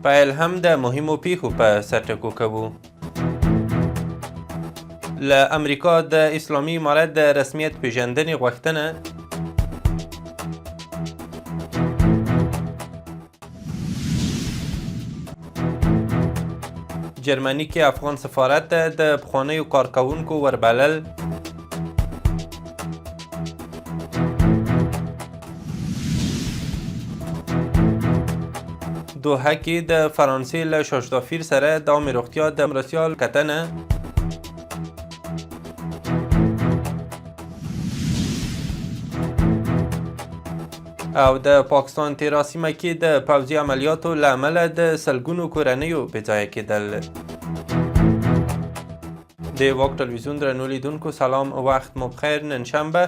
پیل هم د مهمو پیښو په سرټکو کوو. له امریکا د اسلامي امارت د رسمیت پیژندنې غوښتنه. جرمني کې افغان سفارت ته د پخوانیو کارکوونکو وربلل. دوحه کې د فرانسې له شاشدافیر سره د عامې روغتیا د مرستیال کتنه. او د پاکستان تیرا سیمه کې د پوځي عملیاتو له امله د سلګونو کورنیو بېځایه کېدل. د واک ټلویزیون درنو لیدونکو سلام، وخت مو بخیر. نن شنبه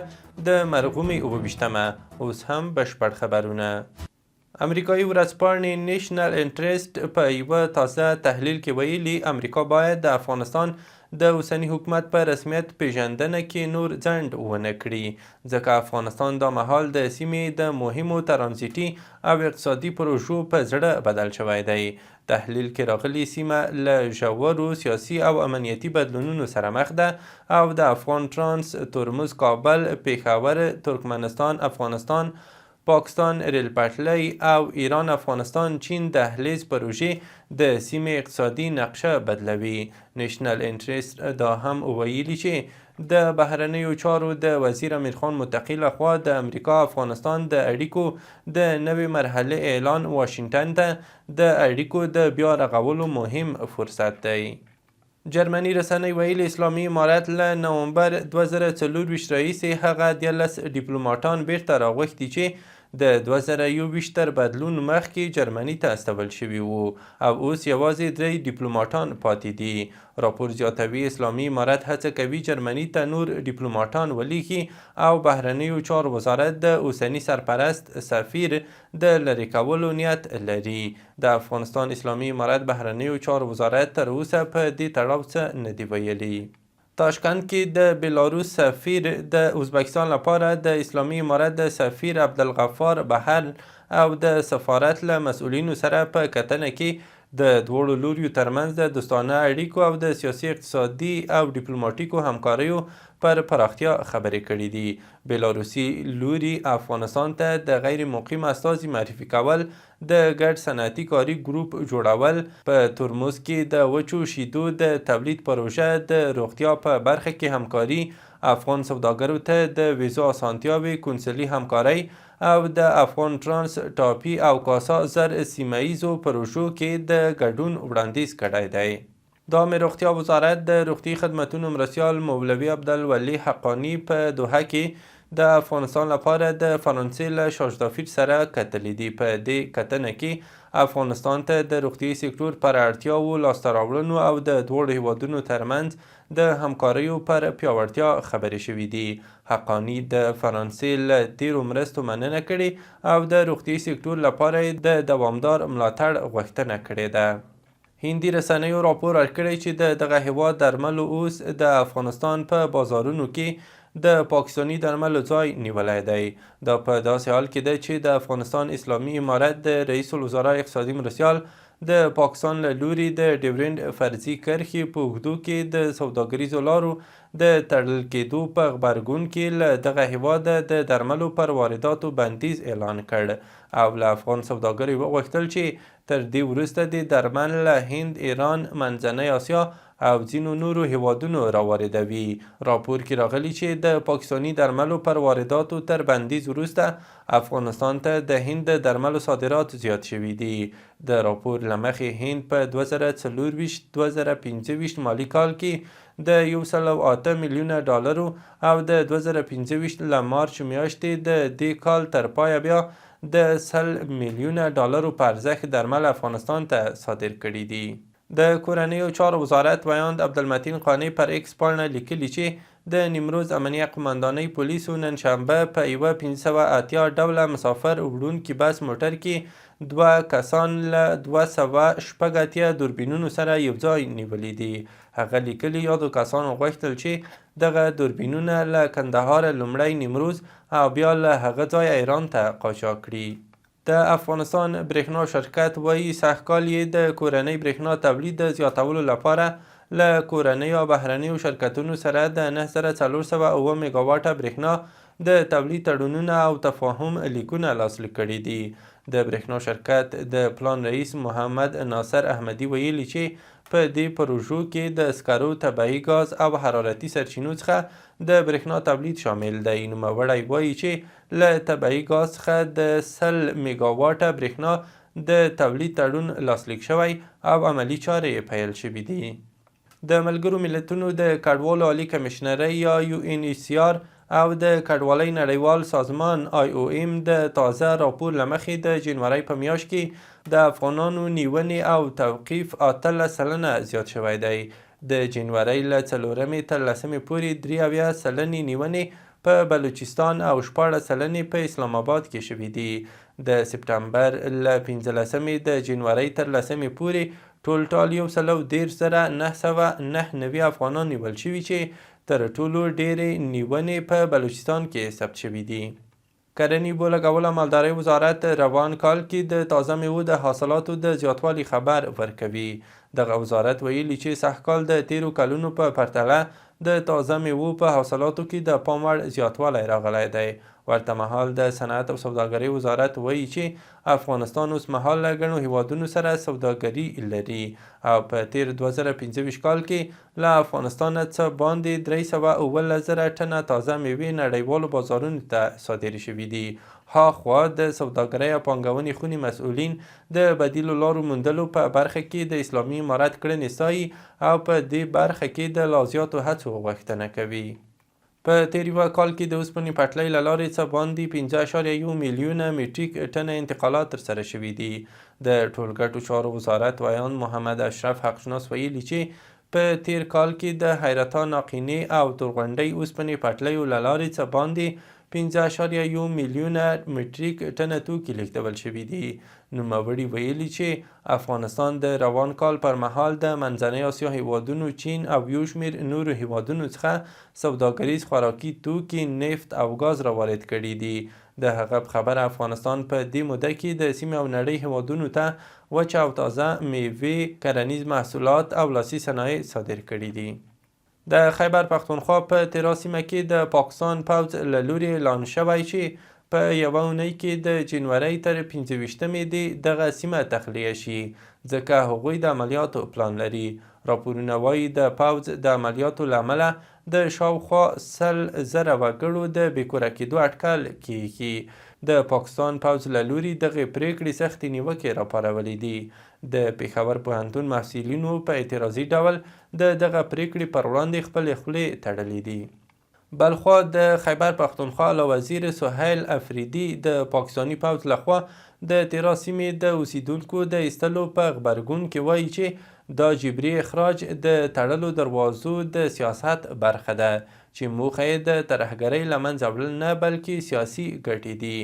د مرغومې 27مه. اوس هم بشپړ خبرونه. امریکایي ورځپاڼې نیشنل انټرسټ په یوه تازه تحلیل کې ویلي، امریکا باید د افغانستان د اوسني حکومت په رسمیت پیژندنه کې نور ځنډ ونه کړي، ځکه افغانستان دا مهال د سیمې د مهمو ترانزیټي او اقتصادي پروژو په زړه بدل شوی دی. تحلیل کې راغلي، سیمه له ژورو سیاسي او امنیتي بدلونونو سره مخ ده او د افغان ترانس، ترمز، کابل، پېښور، ترکمنستان، افغانستان، پاکستان ریل پټلۍ او ایران افغانستان چین دهلیز پروژې د سیمې اقتصادي نقشه بدلوي. نیشنل انټرسټ دا هم ویلي چې د بهرنیو چارو د وزیر امیرخان متقي لخوا د امریکا افغانستان د اړیکو د نوې مرحلې اعلان واشنګټن ته د اړیکو د بیا رغولو مهم فرصت دی. جرمني رسنۍ ویلي، اسلامي امارت له نومبر 2024 راهیسې هغه 13 ډیپلوماټان بیرته راغوښتي چې د 2021 تر بدلون مخکې جرمني ته استول شوي وو او اوس یوازې درې ډیپلوماټان پاتې دي. راپور زیاتوي، اسلامي امارت هڅه کوي جرمني ته نور ډیپلوماټان ولیږي او بهرنیو چارو وزارت د اوسني سرپرست سفیر د لرې کولو نیت لري. د افغانستان اسلامي امارت بهرنیو چارو وزارت تر اوسه په دې تړاو څه نه دي ویلي. تاشکند کې د بیلاروس سفیر د ازبکستان لپاره د اسلامي امارت د سفیر عبدالغفار بهر او د سفارت له مسؤلینو سره په کتنه کې د دواړو لوریو ترمنځ د دوستانه اړیکو او د سیاسي، اقتصادي او ډیپلوماټیکو همکاریو پر پراختیا خبرې کړې دي. بیلاروسي لوري افغانستان ته د غیر مقیم استازي معرفي کول، د ګډ صنعتي کاري ګروپ جوړول، په ترمز کې د وچو شیدو د تولید پروژه، د روغتیا په برخه کې همکاري، افغان سوداګرو ته د ویزو اسانتیاوې، کونسلي همکارۍ او د افغان ټرانس، ټاپي او کاسا 1000 سیمه ییزو پروژو کې د ګډون وړاندیز کړی دی. د عامې روغتیا وزارت د روغتیايي خدمتونو مرستیال مولوي عبدالولي حقاني په دوحه کې د افغانستان لپاره د فرانسې له شارژدافیر سره کتلي دي. په دې کتنه کې افغانستان ته د روغتیايي سکتور پر اړتیاوو، لاسته راوړنو او د دواړو هېوادونو ترمنځ د همکاریو پر پیاوړتیا خبرې شوې دي. حقاني د فرانسې له تېرو مرستو مننه کړې او د روغتیايي سکتور لپاره یې د دوامدار ملاتړ غوښتنه کړې ده. هندي رسنیو راپور ورکړی چې د دغه هېواد درملو اوس د افغانستان په بازارونو کې د پاکستاني درملو ځای نیولی دی. دا په داسې حال کې ده چې د افغانستان اسلامي امارت د رئیس الوزرا اقتصادي مرستیال د پاکستان له لوري د ډیورنډ فرضي کرښې په اوږدو کې د سوداګریزو لارو د تړل کېدو په غبرګون کې له دغه هېواده د درملو پر وارداتو بندیز اعلان کړ او له افغان سوداګرو یې وغوښتل چې تر دې وروسته دې درمل له هند، ایران، منځنۍ اسیا او ځینو نورو هېوادونو راواردوي. راپور کې راغلي چې د پاکستاني درملو پر وارداتو تر بندیز وروسته افغانستان ته د هند د درملو صادرات زیات شوي دي. د راپور له مخې هند په 2024، 2025 مالي کال کې د 108 میلیونه ډالرو او د 2025 له مارچ میاشتې د دې کال تر پایه بیا د 100 میلیونه ډالرو په ارزښت درمل افغانستان ته صادر کړي دي. د کورنیو چارو وزارت ویاند عبدالمتین قانع پر ایکس پاڼه لیکلي چې د نیمروز امنیه قومندانۍ پولیسو نن شنبه په یوه 580 ډوله مسافر وړونکي بس موټر کې دوه کسان له 286 دوربینونو سره یو ځای نیولي دي. هغه لیکلي، یادو کسانو غوښتل چې دغه دوربینونه له کندهاره لومړی نیمروز او بیا له هغه ځایه ایران ته قاچاق کړي. د افغانستان برېښنا شرکت وايي، سږکال یې د کورنۍ برېښنا تولید د زیاتولو لپاره له کورنیو او بهرنیو شرکتونو سره د 9407 میګاواټه برېښنا د تولید تړونونه او تفاهم لیکونه لاسلیک کړي دي. د برېښنا شرکت د پلان رئیس محمد ناصر احمدي ویلي چې په دې پروژو کې د سکرو، طبیعي ګاز او حرارتي سرچینو څخه د برېښنا تولید شامل دی. نوموړی وايي چې له طبیعي ګاز څخه د 100 میګاواټه برېښنا د تولید تړون لاسلیک شوی او عملي چارې یې پیل شوې دي. د ملګرو ملتونو د کډوالو عالي کمشنرۍ یا یو این ایچ سي آر او د کډوالۍ نړیوال سازمان آی او ایم د تازه راپور له مخې د جنورۍ په میاشت کې د افغانانو نیونې او توقیف 18% زیات شوی دی. د جنورۍ له څلورمې تر لسمې پورې 73 سلنې نیونې په بلوچستان او 16 سلنې په اسلام اباد کې شوې دي. د سپټمبر له 15مې د جنورۍ تر لسمې پورې ټولټال 130,999 افغانان نیول شوي چې تر ټولو ډېرې نیونې په بلوچستان کې ثبت شوې دي. کرنې، اوبو لګولو او مالدارۍ وزارت روان کال کې د تازه میوو د حاصلاتو د زیاتوالي خبر ورکوي. دغه وزارت ویلي چې سږکال د تېرو کلونو په پرتله د تازه میوو په حاصلاتو کې د پام وړ زیاتوالی راغلی دی. ورته مهال د صنعت او سوداګرۍ وزارت وایي چې افغانستان اوس مهال له ګڼو هیوادونو سره سوداګري لري او په تېر 2025 کال کې له افغانستانه څه باندې 317 زره ټنه تازه میوې نړیوالو بازارونو ته صادرې شوې دي. ها خوا د سوداګرۍ او پانګونې خونې مسؤلین د بدیلو لارو موندلو په برخه کې د اسلامي امارت کړنې ستایي او په دې برخه کې د لا زیاتو هڅو غوښتنه کوي. په تېر یوه کال کې د اوسپنې پټلۍ له لارې څه باندې 5.1 میلیونه مټریک ټنه انتقالات ترسره شوي دي. د ټولګټو چارو وزارت ویاند محمد اشرف حقشناس ویلي چې په تېر کال کې د حیرتان، ناقینې او تورغونډۍ اوسپنې پټلیو له لارې څه باندې 5.1 میلیونه مټریک ټنه توکي لېږدول شوي دي. نوموړي ویلي چې افغانستان د روان کال پر مهال د منځنۍ اسیا هېوادونو، چین او یو شمېر نورو هېوادونو څخه سوداګریز خوراکي توکي، نفت او ګاز را وارد کړي دي. د هغه په خبره، افغانستان په دې موده کې د سیمې او نړۍ هېوادونو ته وچه او تازه میوې، کرنیز محصولات او لاسي صنایع صادر کړي دي. د خیبر پښتونخوا په تیرا سیمه کې د پاکستان پوځ له لوري اعلان شوی چې په یوه اونۍ کې د جنورۍ تر 25مې دې دغه سیمه تخلیه شي، ځکه هغوی د عملیاتو پلان لري. راپورونه وايي د پوځ د عملیاتو له امله د شاوخوا 100 زره وګړو د بې کوره کېدو اټکل کیږي. د پاکستان پوځ له لوري دغې پرېکړې سختې نیوکې راپارولې دي. د پېښور پوهنتون محصلینو په اعتراضي ډول د دغه پرېکړې پر وړاندې خپلې خولې تړلې دي. بلخوا د خیبر پښتونخوا اعلی وزیر سهیل افریدي د پاکستاني پوځ لخوا د تیرا سیمې د اوسیدونکو د ایستلو په غبرګون کې وایي چې دا جبري اخراج د تړلو دروازو د سیاست برخه ده چې موخه یې د ترهګرۍ له منځه وړل نه، بلکې سیاسي ګټې دي.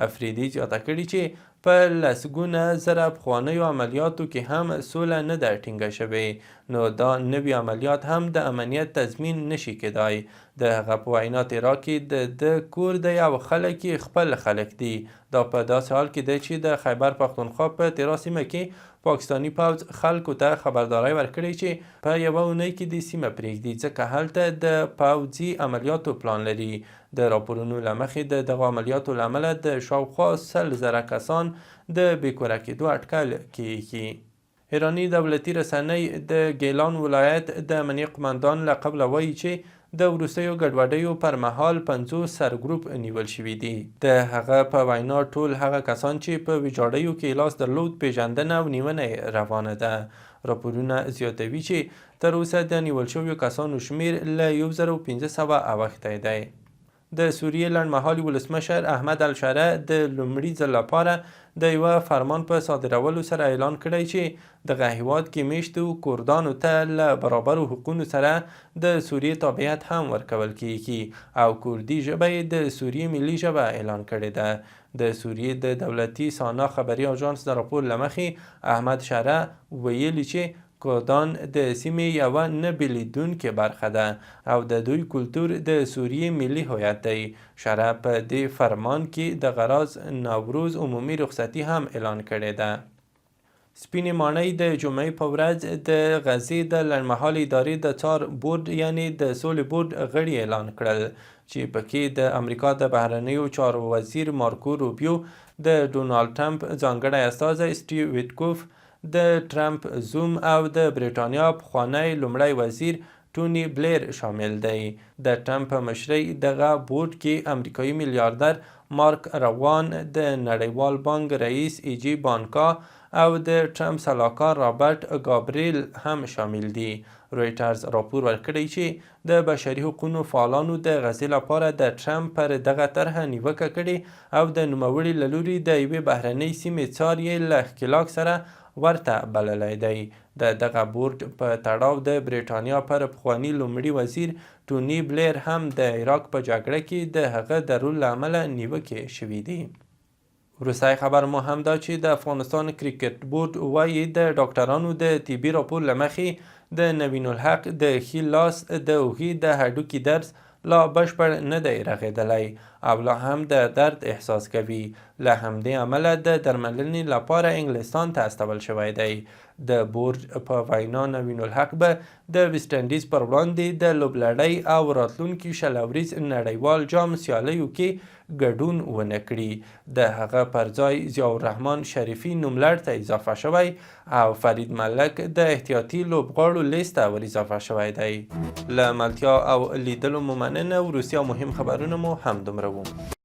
افریدي زیاته کړې چې په لسګونه زره پخوانیو عملیاتو کې هم سوله نه ده ټینګه شوې، نو دا نوي عملیات هم د امنیت تضمین نشي کېدای. د هغه په وینا، تیرا کې د ده کور دی او خلک یې خپل خلک دي. دا په داسې حال کې ده چې د خیبر پښتونخوا په تیرا سیمه کې پاکستاني پوځ خلکو ته خبرداری ورکړی چې په یوه اونۍ کې دې سیمه پرېږدي، ځکه هلته د پوځي عملیاتو پلان لري. د راپورونو له مخې د دغو عملیاتو له امله د شاوخوا 100 زره کسان د بې کوره کېدو اټکل کیږي. ایراني دولتي رسنۍ د ګیلان ولایت د امنیې قومندان له قوله وایي چې د وروستیو ګډوډیو پر مهال 50 سرګروپ نیول شوي دي. د هغه په وینا، ټول هغه کسان چې په ویجاړیو کې لاس درلود، پیژندنه او نیونه یې روانه ده. راپورونه زیاتوي چې تر اوسه د نیول شویو کسانو شمیر له 1500 اوښتی دی. د سوریې لنډمهالي ولسمشر احمد الشرع د لومړي ځل لپاره د یوه فرمان په صادرولو سره اعلان کړی چې دغه هیواد کې میشتو کوردانو ته له برابرو حقونو سره د سوریې تابعیت هم ورکول کیږي او کوردي ژبه یې د سوریې ملي ژبه اعلان کړې ده. د سوریې د دولتي سانا خبري آژانس د راپور له مخې، احمد شرع ویلي چې کردان د سیمې یوه نه بېلېدونکې برخه ده او د دوی کلتور د سوریې ملي هویت دی. شرع په دې فرمان کې دغه راز نوروز عمومي رخصتي هم اعلان کړې ده. سپینې ماڼۍ د جمعې په ورځ د غزې د لنډمهالې ادارې د څار بورډ یعنې د سولې بورډ غړي اعلان کړل چې پکې د امریکا د بهرنیو چارو وزیر مارکو روبیو، د ډونالډ ټرمپ ځانګړی استازی سټیو ویټکوف، د ټرمپ زوم او د برېټانیا پخوانی لومړی وزیر ټوني بلیر شامل دی. د ټرمپ په مشرۍ دغه بورډ کې امریکایي میلیاردر مارک روان، د نړیوال بانک رئیس ایجي بانکا او د ټرمپ سلاکار رابرټ ګابریل هم شامل دي. رویټرز راپور ورکړی چې د بشري حقونو فعالانو د غزې لپاره د ټرمپ پر دغه طرحه نیوکه کړې او د نوموړي له لوري د یوې بهرنۍ سیمې څار یې له ښکېلاک سره ورته بللی دی. د دغه بورډ په تړاو د برېټانیا پر پخواني لومړي وزیر ټوني بلیر هم د عراق په جګړه کې د هغه د رول له امله نیوکې شوې دي. وروستی خبر مو هم دا چې د افغانستان کرکټ بورډ وايي د ډاکټرانو د طبي راپور له مخې د نوین الحق د ښي لاس د اوږې د هډوکي درز لا بشپړ نه دی رغېدلی او لا هم د درد احساس کوي، له همدې امله د درملنې لپاره انګلستان ته استول شوی دی. د بورډ په وینا نوین الحق به د ویسټ انډیز پر وړاندې د لوبلړۍ او راتلونکي 20 اوریز نړیوال جام سیالیو کې ګډون ونه کړي. د هغه پر ځای ضیاءالرحمن شریفي نوملړ ته اضافه شوی او فرید ملک د احتیاطي لوبغاړو لیست ته ور اضافه شوی دی. له ملتیا او لیدلو مو مننه، وروستي او مهم خبرونه مو همدومره وو.